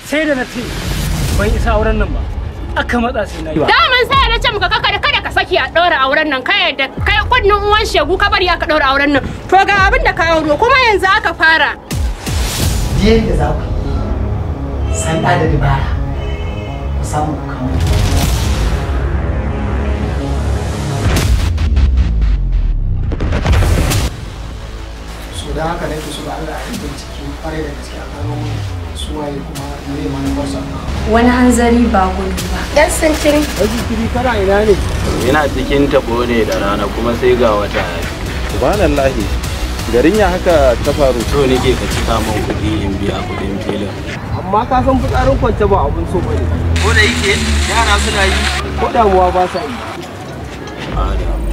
Sai da na ce ban isa auren nan ba. Aka matsa sai na yi. Daman sai na ce muka kada ka saki a ɗaura auren nan, kai da kai kunnin uwan shegu ka bari aka ɗaura auren nan. To ga abin da ka auro kuma yanzu aka fara. Yadda za ku yi sanda da dabara ku samu ku kama. So don haka nake so da Allah a yi bincike kwarai da gaske a gano suwaye kuma me manufarsa. Wani hanzari ba gudu ba. Dan sintiri. Sintiri kana ina ne? Ina cikin tabo ne da rana kuma sai ga wata. Subhanallahi. Garin ya haka ta faru. So nake ka cika min kuɗi in biya kuɗin filin. Amma ka san fitsarin kwance ba abun so bane. Ko da yake yara suna yi. Ko damuwa ba sa yi. A damuwa.